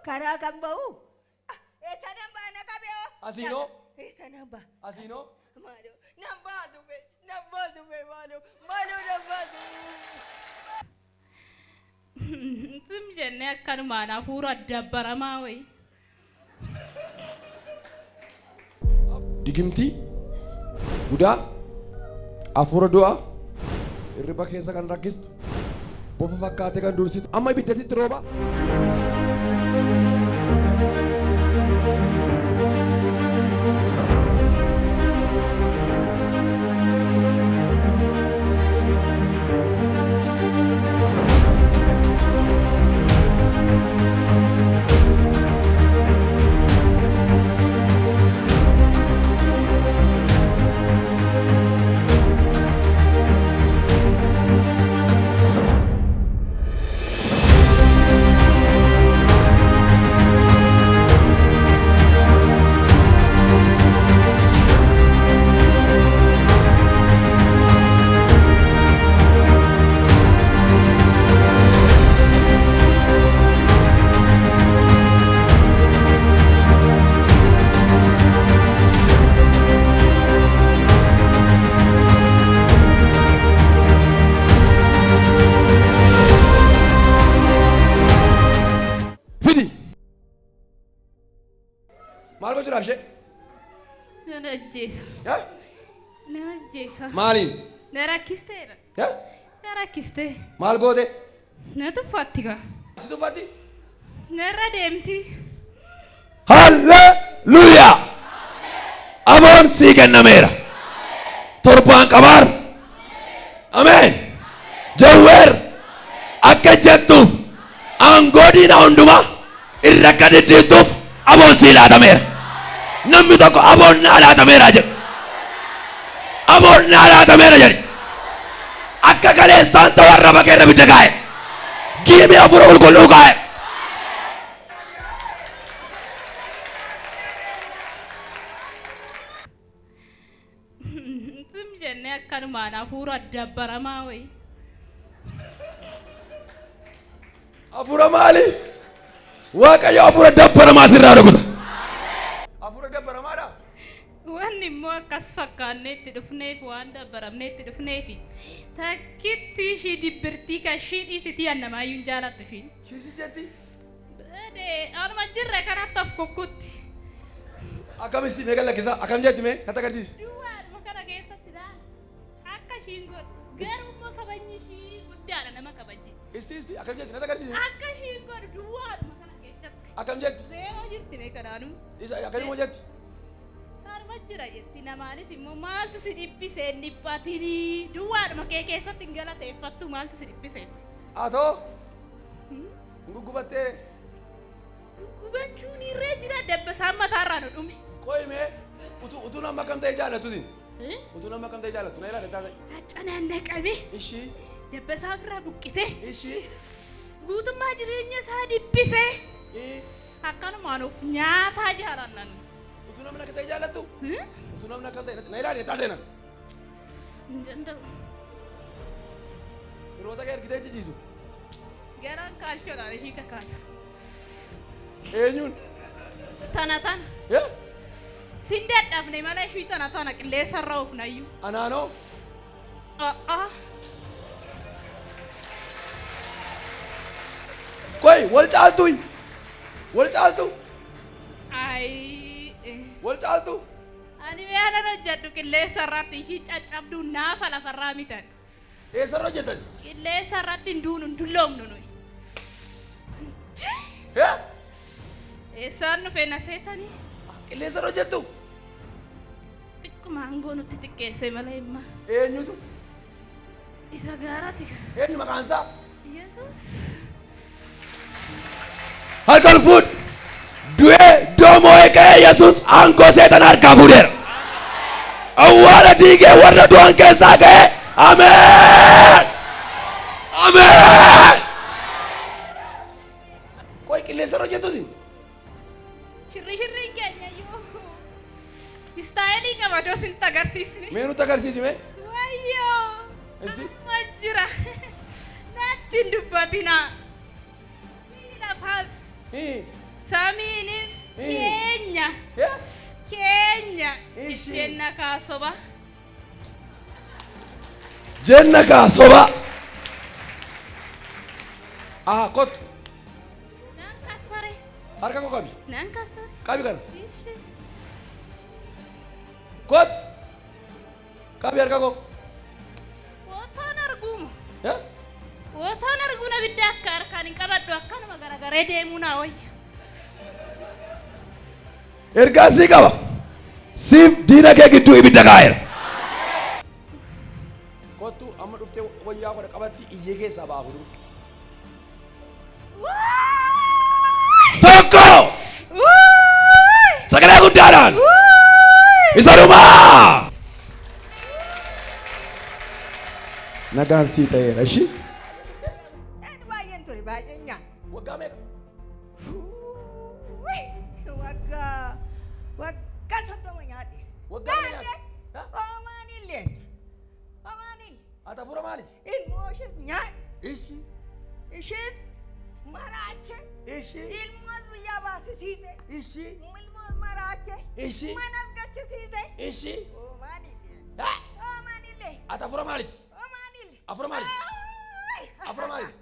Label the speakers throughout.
Speaker 1: Karaa kan ba'u? Ah, Eessa nan ba'a na qabee hoo?
Speaker 2: Asiinoo?
Speaker 1: Eessa nan ba'a?
Speaker 2: Asiinoo?
Speaker 1: Maaloo nan baasu bee nan baasu bee maaloo maaloo nan baasu.
Speaker 3: Sim jennee akkanumaan hafuura dabbaramaa wayi.
Speaker 2: Digimtii, budaa, hafuura du'aa, hirriba keessa kan rakkistu, bofa fakkaatee kan dursitu, amma ibiddatitti rooba. Fidi! Maal gochuudhaaf ishee?
Speaker 3: Nan ajjeesa.
Speaker 2: Eh?
Speaker 3: Nan ajjeesa.
Speaker 2: Maaliin?
Speaker 3: Na rakkisteera.
Speaker 2: Eh?
Speaker 3: Na rakkiste.
Speaker 2: Maal goote?
Speaker 3: Na tuffatti kaa.
Speaker 2: Si tuffatti?
Speaker 3: Narra deemti.
Speaker 2: Halleluuyaa! Aboon sii kennameera. Torbaan qabaar. Ameen. Jawweer akka jettuuf aangoo diinaa hundumaa irra akka diddiittuuf aboon sii laatameera. Namni tokko aboon naa laatameera jedhu. Aboon naa laatameera jedhi. Akka kaleessaan ta'u arraba kee irra bidda kaa'e. Giimii hafuura qulqulluu kaa'e.
Speaker 3: Sim jennee akkanumaan hafuura dabbaramaa wayi.
Speaker 2: Hafuura maali? Waaqayyo hafuura dabbaramaa sirraa rukuta. Hafuura dabbaramaadha.
Speaker 3: Wanni immoo akkas fakkaannee itti dhufneef waan dabbaramnee itti dhufneefi takkitti ishii dibbirtii kan ishii dhiisitii an namaayyuu hin jaalattu ishiin.
Speaker 2: Ishii si jetti.
Speaker 3: Badee anuma jirre kanatti of kukkutti.
Speaker 2: Akkamisti mee gad lakkisa akkam jetti mee natti agarsiisi.
Speaker 3: Duwwaadhuma kana keessatti laala. Akka ishiin godhu. Garuu immoo kabajni ishii guddaadha nama kabajji.
Speaker 2: Isti isti akkam jetti natti agarsiisi.
Speaker 3: Akka ishiin godhu duwwaadhuma kana keessatti.
Speaker 2: Akkam jetti.
Speaker 3: Zeeroo jirti mee kanaanuu.
Speaker 2: Isa akkam immoo jetti.
Speaker 3: Karma jira jetti namaanis immoo maaltu si dhiphise hin dhiphatinii duwwaadhuma kee keessatti hin galateeffattu maaltu si dhiphise.
Speaker 2: Atoo hin guggubattee.
Speaker 3: Gubachuun irree jira dabbasaan mataarraa nu dhume.
Speaker 2: Qoyi mee utuu utuu nama akkam ta'e jaallattu isin. Utuu nama akkam ta'e jaallattu na ilaali taasise.
Speaker 3: Accanaan na qabe
Speaker 2: Ishii
Speaker 3: dabbasaa ofirraa buqqise
Speaker 2: ishii
Speaker 3: guutummaa jireenya isaa dhiphise
Speaker 2: ii
Speaker 3: akkanumaan of nyaataa jaalannan.
Speaker 2: Utuu namni akka ta'e jaallattu? Utuu namni akka ta'e na ilaali taasise na.
Speaker 3: Hin danda'u.
Speaker 2: Firoota kee argitee ciciisu.
Speaker 3: Garaan kaalchoodhaan ishii kakaasa.
Speaker 2: Eenyuun?
Speaker 3: Tana tana.
Speaker 2: Eh?
Speaker 3: Sin dadhabne malee ishii tana tana qilleensa irra oofnayyuu.
Speaker 2: Anaanoo?
Speaker 3: A'aa.
Speaker 2: Qoy wal caaltuy? Wal caaltu?
Speaker 3: Ayii.
Speaker 2: Wal caaltu?
Speaker 3: Ani mee anan hojjedhu qilleensa irratti ishii caccabduu naafa lafarraa mitan.
Speaker 2: Eessarra hojjetan?
Speaker 3: Qilleensa irratti hin duunu hin dulloomnu nuyi.
Speaker 2: Eh?
Speaker 3: Eessaan dhufe na seetanii?
Speaker 2: Qilleensarra hojjettu?
Speaker 3: Xiqquma aangoo nutti xiqqeesse malee imma.
Speaker 2: Eenyutu?
Speaker 3: Isa gaarati.
Speaker 2: Eenyu maqaan isaa?
Speaker 3: Yesuus.
Speaker 2: Harka ol fuudhi. Du'ee doomo'ee ka'ee Yesuus aangoo seexana harkaa fuudheera. Awwaala diigee warra du'an keessaa ka'ee ameen. Ameen. Qoy qilleensa irra hojjettu isin.
Speaker 3: Shirri shirriin keenya iyyuu istaayilii qaba doo sin agarsiisne.
Speaker 2: Mee nutti agarsiisi mee.
Speaker 3: Wayyoo.
Speaker 2: Isti.
Speaker 3: Amma jira. Natti hin dubbatinaa. Biyyi lafaas
Speaker 2: Hii.
Speaker 3: Samiinis keenya keenya
Speaker 2: Ishi.
Speaker 3: jenna kaa soba.
Speaker 2: Jenna kaa soba. Ah, kottu.
Speaker 3: Nan kassare.
Speaker 2: Harka koo qabi.
Speaker 3: Nan kassare.
Speaker 2: Qabi kana.
Speaker 3: Ishi.
Speaker 2: Kottu. Qabi harka koo.
Speaker 3: Wootaan arguuma.
Speaker 2: Eh?
Speaker 3: Wootaan arguun abidda akka harkaan hin qabadhu akkanuma garagaree deemuu naa wayya.
Speaker 2: Ergaan sii qaba. Siif diina kee gidduu ibidda kaa'eera. Kottu amma dhuftee wayyaa godha qabatti iyyee keessaa ba'a fuudhu. Tokko sagalee guddaadhaan isa dhumaa. Nagaan sii ta'eera ishii.
Speaker 1: Een baay'een ture baay'een nyaata.
Speaker 2: Waggaa meeqa?
Speaker 1: Waggaa waggaa 30 nyaadhe.
Speaker 2: Waggaa meeqa nyaatte?
Speaker 1: Homaan illee. Homaan illee.
Speaker 2: Ati hafuura maaliti?
Speaker 1: Ilmoo ishees nyaadhe.
Speaker 2: Ishi.
Speaker 1: Ishees maraache.
Speaker 2: Ishi.
Speaker 1: Ilmoos biyyaa baasisiise.
Speaker 2: Ishi.
Speaker 1: Ilmoos maraache.
Speaker 2: Ishi.
Speaker 1: Manas gachisiise.
Speaker 2: Ishi.
Speaker 1: Homaan illee. Homaan illee.
Speaker 2: Ati hafuura maaliti?
Speaker 1: Homaan illee.
Speaker 2: Hafuura maaliti? Hafuura maaliti?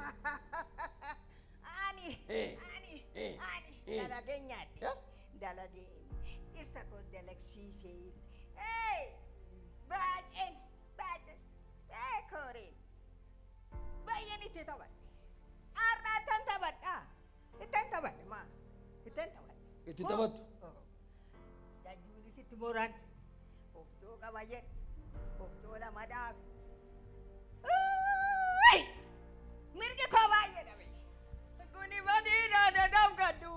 Speaker 1: Ani. Ani. Ani. Dalagee nyaadhe. Dalagee. Dhirsa koo dalagsiisee. Ee! Baaceen. Baaceen. Ee kooreen. Baay'een itti taphadhe. Har'a ittan taphadha. Ittan taphadhe maa? Ittan taphadhe.
Speaker 2: Itti taphattu?
Speaker 1: Jajjuunis itti moran. Oftoo qaba jedhe. Oftoo lama dhaabe. Uy! Mirgi koo baay'ee dhabe. Kuni badiidha na dhabgadhu.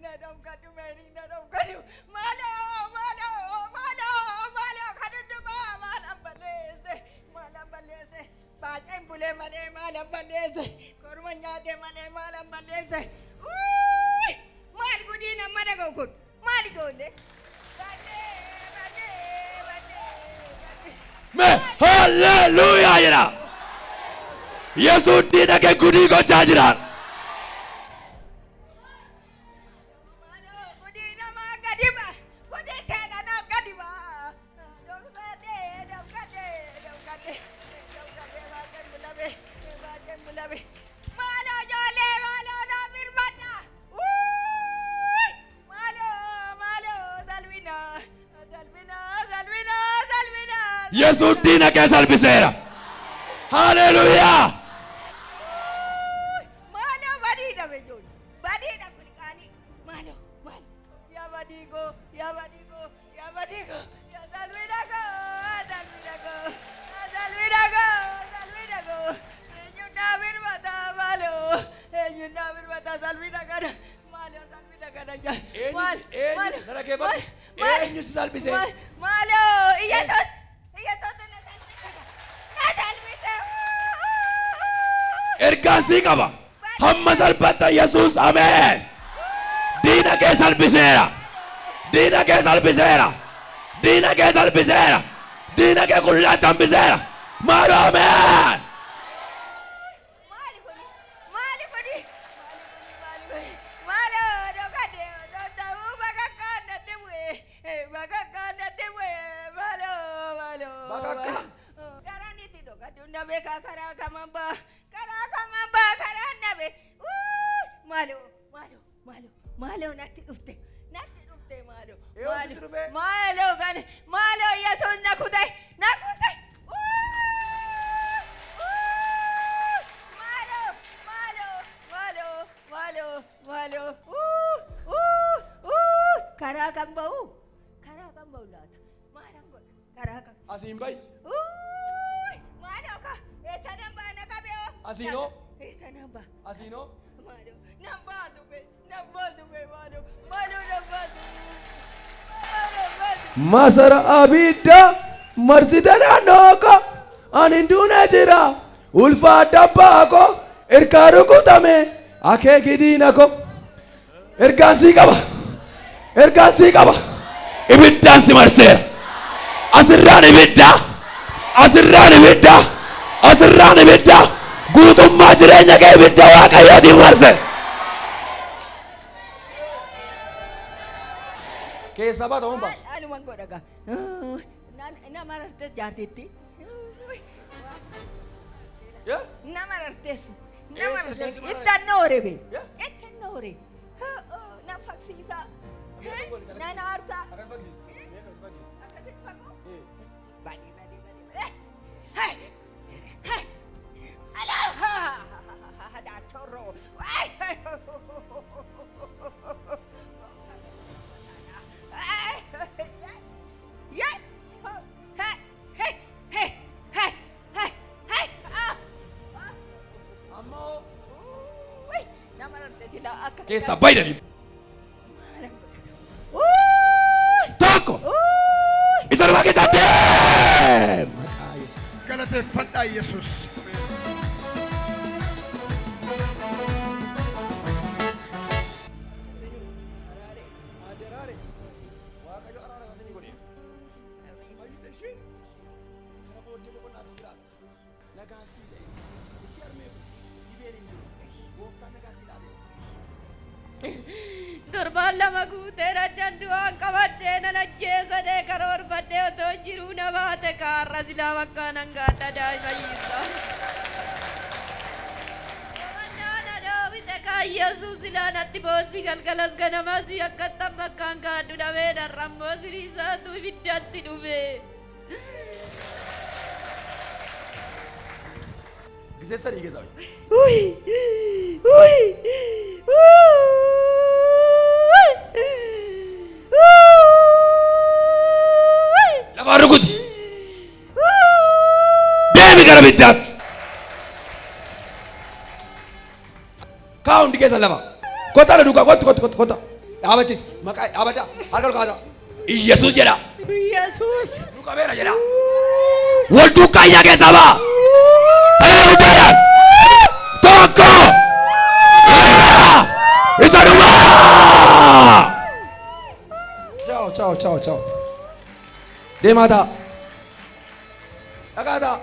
Speaker 1: Na dhabgadhu meerii na dhabgadhu. Maaloo maaloo maaloo maaloo kan hundumaa maalan balleesse maalan balleesse. Baaceen bulee malee maalan balleesse. Korma nyaatee malee maalan balleesse. Uy! Maal gudii nama dhaga'u kun? Maal ijoollee? Badee badee badee badee.
Speaker 2: Mee haalleluuyaa jedha. Yesuus diina kee gudii gochaa jira.
Speaker 1: Maaloo gudii namaa gadi ba. Gudii seexanaas gadi ba. Dhoksadee dhoksadee dhoksadee dhoksadee baaceen bulabe baaceen bulabe. Maaloo ijoollee maaloo naaf hirmadha. Uy! Maaloo maaloo salphina salphina salphina salphina.
Speaker 2: Yesuus diina kee salphiseera. Haalleluuyaa.
Speaker 1: Maaloo badii dhabe ijoollee. Badii dha kun qaanii. Maaloo maaloo. Yaa badii koo yaa badii koo yaa badii koo yaa salphina koo salphina koo yaa salphina koo salphina koo. Eenyuun naaf hirmata maaloo eenyuun naaf hirmata salphina kana maaloo salphina kana yaa.
Speaker 2: Eenyu- eenyu gara kee badhu? Eenyu si salphise?
Speaker 1: Maaloo Iyyasuus Iyyasuus na salphise na salphise.
Speaker 2: Ergaan sii qaba. Hamma salphatta Yesuus ameen. Diina kee salphiseera. Diina kee salphiseera. Diina kee salphiseera. Diina kee qullaatti hambiseera. Maaloo ameen.
Speaker 1: Maali kuni? Maali kuni? Maali kuni? Maaloo dhokadhe ta'uu bakakkaa natti bu'e bakakkaa natti bu'e maaloo maaloo.
Speaker 2: Bakakkaa?
Speaker 1: Karaan itti dhokadhu nabe karaa kaman ba'a karaa kaman ba'a karaa nabe maaloo maaloo maaloo maaloo natti dhufte natti dhufte maaloo
Speaker 2: Eeyyoo sitti dhufe?
Speaker 1: maaloo kan maaloo Yesuus na kute na kute. Maaloo maaloo maaloo maaloo maaloo karaa kan ba'u karaa kan ba'u laata maalan godha karaa kan
Speaker 2: Asiin bayi.
Speaker 1: Maaloo ka eessa nan ba'a na qabee hoo
Speaker 2: Asiinoo?
Speaker 1: eessa nan ba'a
Speaker 2: Asiinoo?
Speaker 1: maaloo nan baatu be nan baatu be maaloo maaloo nan baatu maaloo baatu.
Speaker 2: Masara abidda marsite naannoo koo ani duune jira ulfaadha abbaa koo ergaa rukutame akeeki diina koo ergaan sii qaba ergaan sii qaba ibiddaan si marseera asirraan ibidda asirraan ibidda asirraan ibidda guutummaa jireenya kee ibidda waaqayyootiin marse. Keessaa baata moo baatu?
Speaker 1: Anuman godha gaa. Nama rartees jaartitti.
Speaker 2: Yaa?
Speaker 1: Nama rartees. Nama
Speaker 2: Eessa
Speaker 1: rartees.
Speaker 2: isheen si marare?
Speaker 1: Ittan noore be.
Speaker 2: Yaa?
Speaker 1: Ittan noore. Na faksiisa. Nan aarsa.
Speaker 2: Akkas faksiiste. Mee akkas faksiiste.
Speaker 1: Akkasitti fagoo.
Speaker 2: Eh.
Speaker 1: Badii badii badii badii. Hey! Hey! Alaa! Daachorro.
Speaker 2: Amma hoo?
Speaker 1: Akka
Speaker 2: Keessaa bayi dafii. Tokko. Isa dhumaa keessaa deem.
Speaker 4: Galateeffadhaa Yesuus.
Speaker 2: Adaraare. Waaqayyo araara isaa isinii godheera. Fayyite isheen kana booddee boqonnaatti jiraatta. Nagaan sii ta'e. Ishee harmee kun dhibeen hin jiru. Gooftaan nagaa sii laateera.
Speaker 1: Torbaan lama guuteera dandu'aan qabadhee nan ajjeesadhee karoorfadhee otoo jiruu na baate kaarra silaa bakka nan gaadha daa'ima hiisa. Qomannaa dhoobite kaa Yesuus silaa natti boossi galgalas ganamas akkattan bakkaan gaadhu dhabee dharrammoo siriisaatu ibiddatti dhufe.
Speaker 2: Gisee sadii keessaa bayi.
Speaker 1: Uy! Uy! Uy! Uy!
Speaker 2: Lafaan rukuti. Deemi gara biddaatti. Kaa hundi keessan lafa. Kottaa na duukaa kottu kottu kottu kottaa. Dhaabachiisi. Maqaa dhaabadhaa. Harka ol kaasaa. Iyyasuus jedha.
Speaker 1: Yesuus!
Speaker 2: Nu qabeera jedha. Wal duukaa iyyaa keessaa ba'a. Sagalee guddaadhaan. Tokko. Lama. Isa dhumaa. Ciao ciao ciao ciao. Deemaa ta'a. Dhaqaa ta'a.